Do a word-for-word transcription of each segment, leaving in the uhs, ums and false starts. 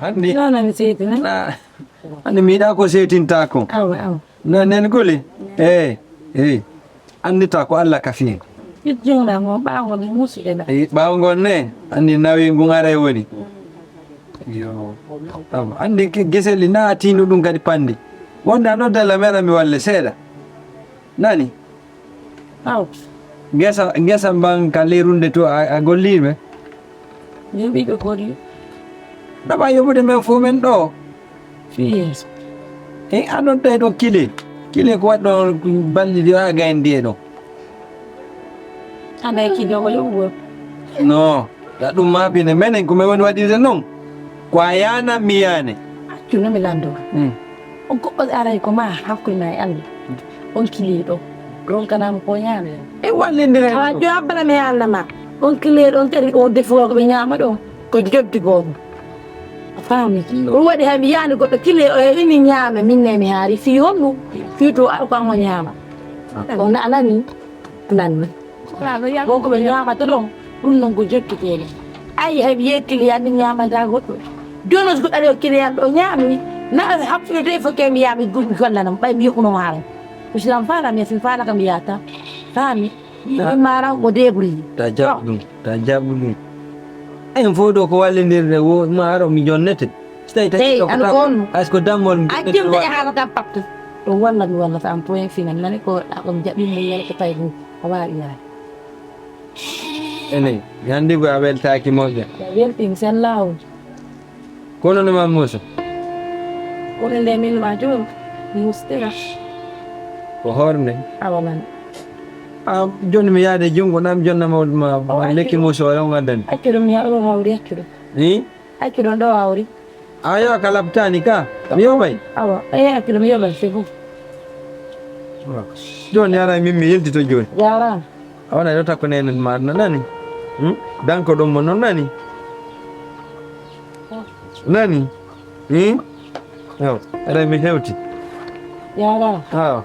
Anndi? Noon mi seetina. Na, anndi mi yiɗaa ko seetintaa ko. Awa, awa. Na, nen guli? Eh, eh. Anndita ko Alla kafi en. Ijjinga ngo ɓaawo ngol muusude na. Eh, ɓaawo ngol ne, anndi nawi ngun aray woni. Yo. Awa. Anndi ke-, geseli na tiinu ɗum kadi panndi. Wonde a nodda la mera mi walle seeɗa. Nani? Aw. Ngesa, ngesa mban ka leerunde to a, a golliiɓe? Min ɓiɓɓe golli. Ɗaɓa yoɓude men fof men ɗo. Fii yeeso. E a nodday ɗo kile. Kile ko waɗi ɗon balɗe ɗi a gayndi e ɗo. Hannde kile ko yoɓugol. No. Ya ɗum maabine menen ko men woni waɗirde non. Ko a yaana mi yaane. Accu no mi lanndo ma. Mm. On goɗɗo aray ko ma hakkunde ma e Allah. On kiliiɗo. Ronkanaa mo ko ñaame. E wallindire. Awa, jo abbana mi haalna ma. On kiliiɗo on kadi o defo ko ɓe ñaama ɗon. Ko joddi gooto. A faami? Ɗum waɗi hay mi yaani goɗɗo kile o e ini ñaama min ne mi haari. Fii honɗum? Fii to ar ko an o ñaama. On na alani. Lanni. Ko ko ɓe ñaamata ɗon, ɗum non ko jottuteeɗo. Ayi, hay mi yehi kiliyan mi ñaamata goɗɗo. Jooni so goɗɗo ari o kiliyan ɗo ñaami, na hakkunde de fof ke mi yaa mi gu-, mi gollana mo, ɓay mi yoɓuno mo haray. Ko si tan faala mi, si mi faala kam mi yaata. Faami? Mi maara mo débrouille. Ta jaɓu ɗum, ta jaɓu ɗum. En fof ɗo ko wallindirde wo, maaro mi jonnete. So tawi tawi Hey, ko ano tam-, on? Hay so ko dammol mi Accum de haala kam pattu. Ɗum walla mi walla ko am point final nani ko ɗa on jaɓi mo yele ko tawi ɗum. A waawi yaade. Ene, mi anndi ko a weltaaki moƴƴa. A weltiima, sella on. Kono no ma Muusa? Kono nde min ma joom, mi mustira. Ko hoore nde? Awa man. A, jooni mi yaade junngo, na mi jonna ma, ma O accu lekki ɗum. Muusa, wala on ngaddani? Accu ɗum, mi haɗa ɗum hawri, accu ɗum. Ni? Accu ɗum ɗo hawri. A yo ka labtaani ka, mi yoɓay. Awa, eh, accu ɗum, mi yoɓay, c'est bon. Jooni yaara min mi yiltito jooni. Jaaraama. A wona ɗo takko nene ma no nani? Hmm? Danko ɗum mo no nani? Nani? Hmm? Yo, aɗa mi hewti. Yara. Awa.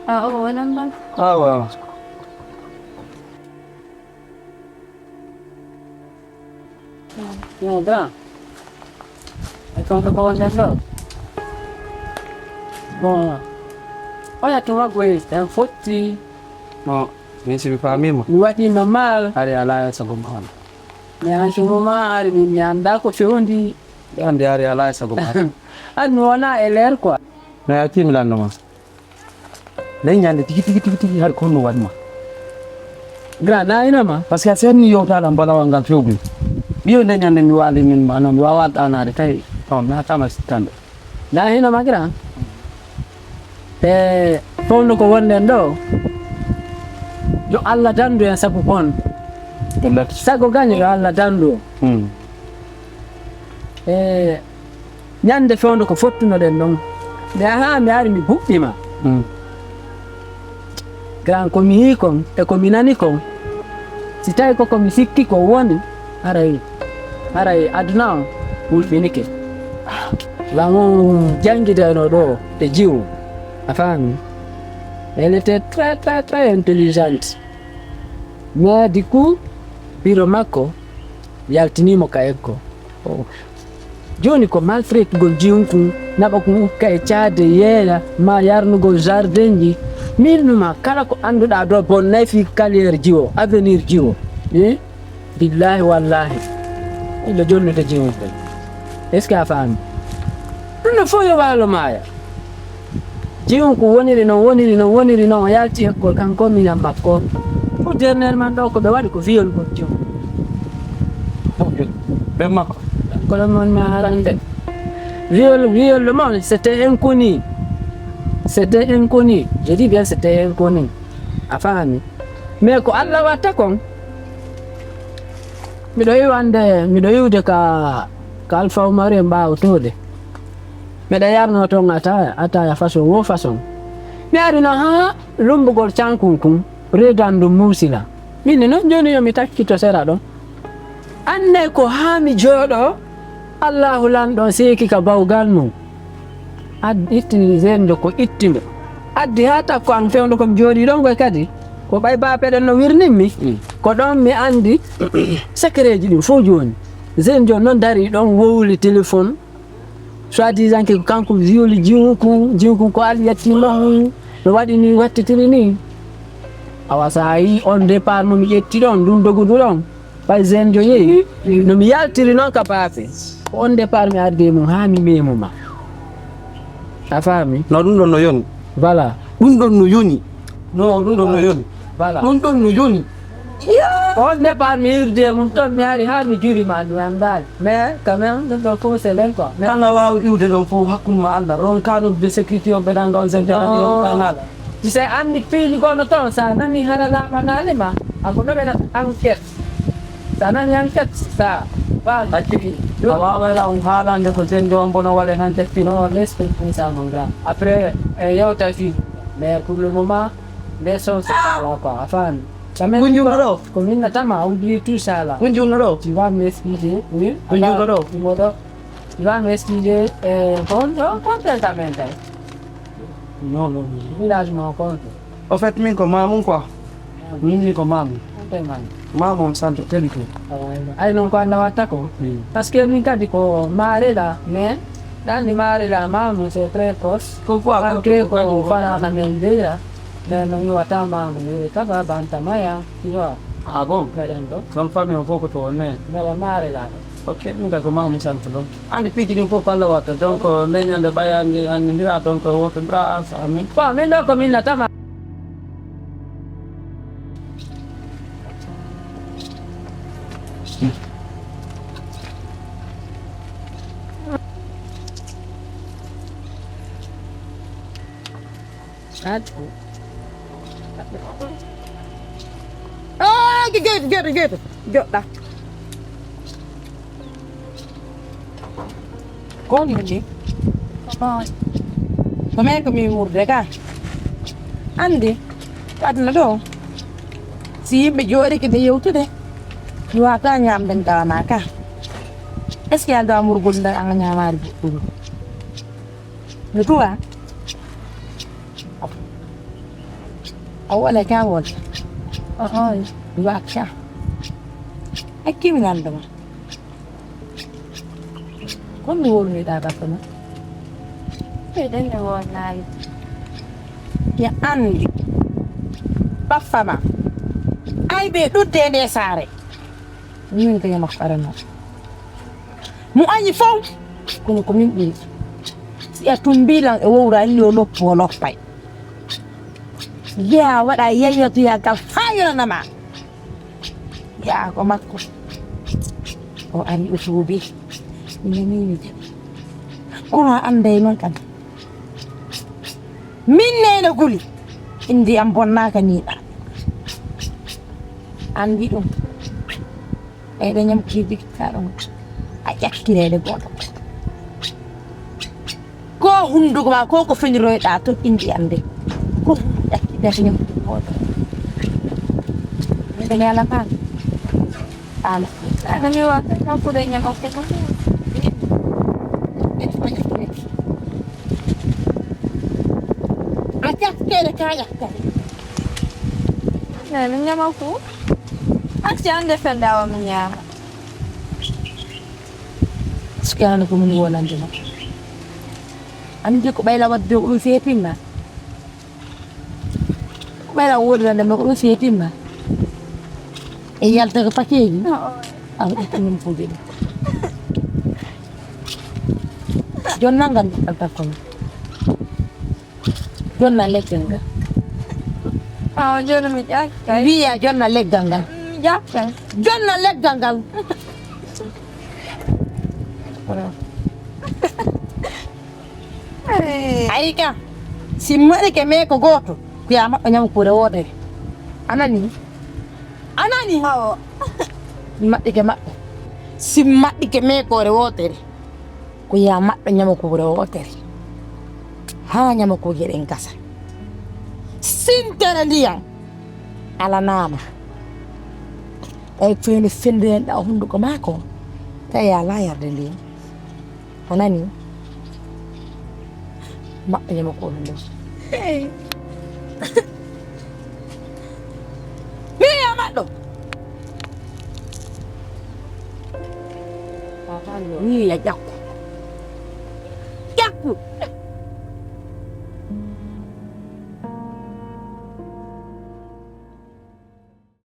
A, o, o, nan ba? Awa. Yo, grand. E kon ko wonde ɗo. Bon. Oya tuma goye, en fotti. Bon, min si mi faamiima. Mi waɗiima mal. Hari alaa e sago ma on. Mi anndi mo ma ari, min mi anndaa ko fewndi. Mi anndi hari alaa e sago ma. Ari mi wona e leer quoi. No yalti mi lanno ma. Nden ñande tigi, tigi, tigi, tigi, hari ko honno waɗi ma? Grand, na ina ma? Parce que a seetni yewtaala mbalawal ngal fewndi. Ɓiyo nde ñande mi waali min ma, non mi waawaa ɗaanaade tawi. On, mi hattaama sittande. Na hino magira? E fewndo ko wonɗen ɗo, yo Allah dandu en sabu on. Wallaahi. Sago gaño yo Allah dandu on. Hmm. E ñande fewndo ko fottunoɗen ɗon. Mi aha mi ari mi buɓɓima. Hmm. Gran ko mi yii kon e ko mi nani kon, si tawi ko ko mi sikki ko woni, haray, haray aduna on wulɓinike. Lan on janngidayno ɗo e jiwo, a faami? Elle était très, très, très intelligente. Mais du coup, biro makko yaltinii mo ka ekko. Oh. Jooni ko maltraitugol jiwnkun, naɓa kun ukka e caade yeeya, ma yarnugol jardinji. Miilnuma kala ko annduɗaa ɗo bonnay fii carrière jiwo, avenir jiwo. Eh? Billaahi wallaahi. Miɗo jonnude jiwnkun. Est-ce que a faami? Ɗum ɗo fof yo waalo maaya. Jiwnkun woniri non, woniri non, woniri non, o yalti école, kanko miñan makko. Pour dernièrement ɗo, ko ɓe waɗi ko viol gol jiwnkun. Ɓen makko. Ko ɗon woni mi haalande. Viol, viol ɗo mawni, c'était inconnu. C'était inconnu. Je dis bien, c'était inconnu. A faami? Mais ko Allah watta kon. Miɗo yiwande, miɗo yiwde ka, ka Alpha Omar en ɓaawo tuude. Miɗo yarno ton ataya, ataya façon wo façon. Mi ari no haa lumbugol cankun kun, reedu an ndun muusila. Min non jooni yo mi takkito sera ɗon. Annay ko haa mi jooɗo, Allahu lanɗo on seeki ka bawgal mum. Ad-, itti zendo ko itti mo. Addi haa takko an fewndo ko mi jooɗii ɗon koy kadi. Ko ɓay baapeɗen no wirnimmi. Mm. Ko ɗon mi anndi sekereeji ɗin fof jooni. Zenjo non darii ɗon wowli téléphone. Soi-disant que ko kanko violi jiwunkun, jiwunkun ko Alla yettiima hun, no waɗi nii, wattitiri nii. Awa, so a yii on départ mo mi ƴetti ɗon, ndun dogudu ɗon, ɓay Zenjo yehi, no mi yaltiri non ka baafe. Ko on départ mi ardi e mun haa mi meemu ma. A faami? No, ɗun ɗon no yoni. Voilà. Ɗun ɗon no yoni. No, ɗun ɗon no yoni. Voilà. Ɗun ɗon no yoni. On départ mi irde mum ton mi ari haa mi juri ma mi anndaali. Mais quand même, ɗun ɗon fof c'est bien quoi. Mais kala waawi iwde ɗon fof hakkunde ma Allah. Ronka ɗum de sécurité on ɓe nanga on sen jara ɗi on kan haala. Tu sais, anndi piiji gono ton, sa nani hara laaɓanaali ma, a ko ɗo ɓe enquête. Sa nani enquête, sa waawi. Acci, a waaway la on haalande ko sen ɗo on bono waɗen enquête fino. Non, respect pour ça, mon grand. Après, eh, yewta fii. Mais pour le moment, les sons, c'est pas là, quoi. Enfin, Quand même, Gunjun no ɗo? Ko min na tama, oublie tout ça là. Gunjun no ɗo? Tu vas m'excuser, oui. Gunjun no ɗo? Tu vas m'excuser, euh, bon, bon, bon, bon, bon, bon. Non, non, non. Village mo konto. Au fait, min ko Mamoun quoi. Min ni ko Mamoun. Konto man. Mamoun santo kadi ko. Ay non ko anda watta ko. Hmm. Parce que min kadi ko maare la, mais dan ni maare la Mamoun c'est très proche. Ko quoi? Parce que ko fana na men déjà. Mais no mi wata Mamoun, mi kaba banta maya. Tu vois? Ah bon? Mbeɗen ɗo. Son famille on fof ko to on, mais mbeɗa maare laa ɗo. Ok, min ka ko Mamoun Santo ɗon. Anndi piiji ɗin fof ko Allah watta. Donc, nde ñande ɓaya anndi, anndindira, donc, woto mbiɗa ansa amin. Bon, min ɗo ko min natama. Atu. Ah, ge-, ge-, ge-, ge-, joɗɗa. Ko honɗun woni? Ko men ko min wuurde ka. Anndi, ko aduna ɗo, si yimɓe jooɗike ɓe yewtude, mi waata ñaamde mi ɗawana ka. Est-ce que a ɗawa murgol nda a ñaamaari goɗɗum? No tuwa? A wala ka wala. Oho. Wa ka. Akki mi nan dama. Kon mi woni da ba kono. Ɓe ɗen ne wonnaali. Ya anndi. Baffa ma. Ay ɓe ɗudde e nde saare. Min ko yama farano. Mo añi fow, kono ko min ɓuri. Si a tumbii lan e wowraani yo noppu o loppay. Yaa waɗa yayyotoyaagal faa yonana ma. Yaa ko makko. O ari o tuubi. Nani mi jaɓi. Kono a annday non kan. Min Neene Guli, innde am bonnaaka nii ɗaa. Anndi ɗum. Ɓeyɗo ñamki bikka ɗum. A ƴakkireede gooto. Ko hunnduko maa, ko ko feniroyɗaa ton innde am nde. Ko ƴakkireede ñamki gooto. Miɗo ñaala maa. Ana. Ana mi wa kanko de ñama ko. A ƴakkere ka ƴakkere. Ne mi ñama ko. Acci ande fenda wa mi ñama. Sikana ko mun wonande ma. Ande ko ɓayla wadde ko ɗum feetinma. Ko ɓayla wodande ma ko ɗum feetinma. E yalta ko pakeji. Awa ɗum ɗum fuuɗi. Jonnal ngal alta kono. Jonna leggal ngal. Awa, jooni mi ƴakkay. Wiya jonna leggal ngal. Mi ƴakkay. Jonna leggal ngal. Hey. Ayi ka, si maɗike mee ko gooto, ko yaa maɗɗo ñama kuure wootere. A nanii? A nanii? Awo. Si maɗike maɗɗo. Si maɗike mee koore wootere. Ko yaa maɗɗo ñamakuure wootere, haa ñamakuuje ɗen gasa. Sintere ndiyan alanaama. Ɓay feewde fendirenɗaa hunnduko maako, tawi a alaa yarde ndiyan. A nanii? Maɗɗo ñamakuure nden. Hey. Mii yaa maɗɗo. Miiya ƴakku. Ƴakku.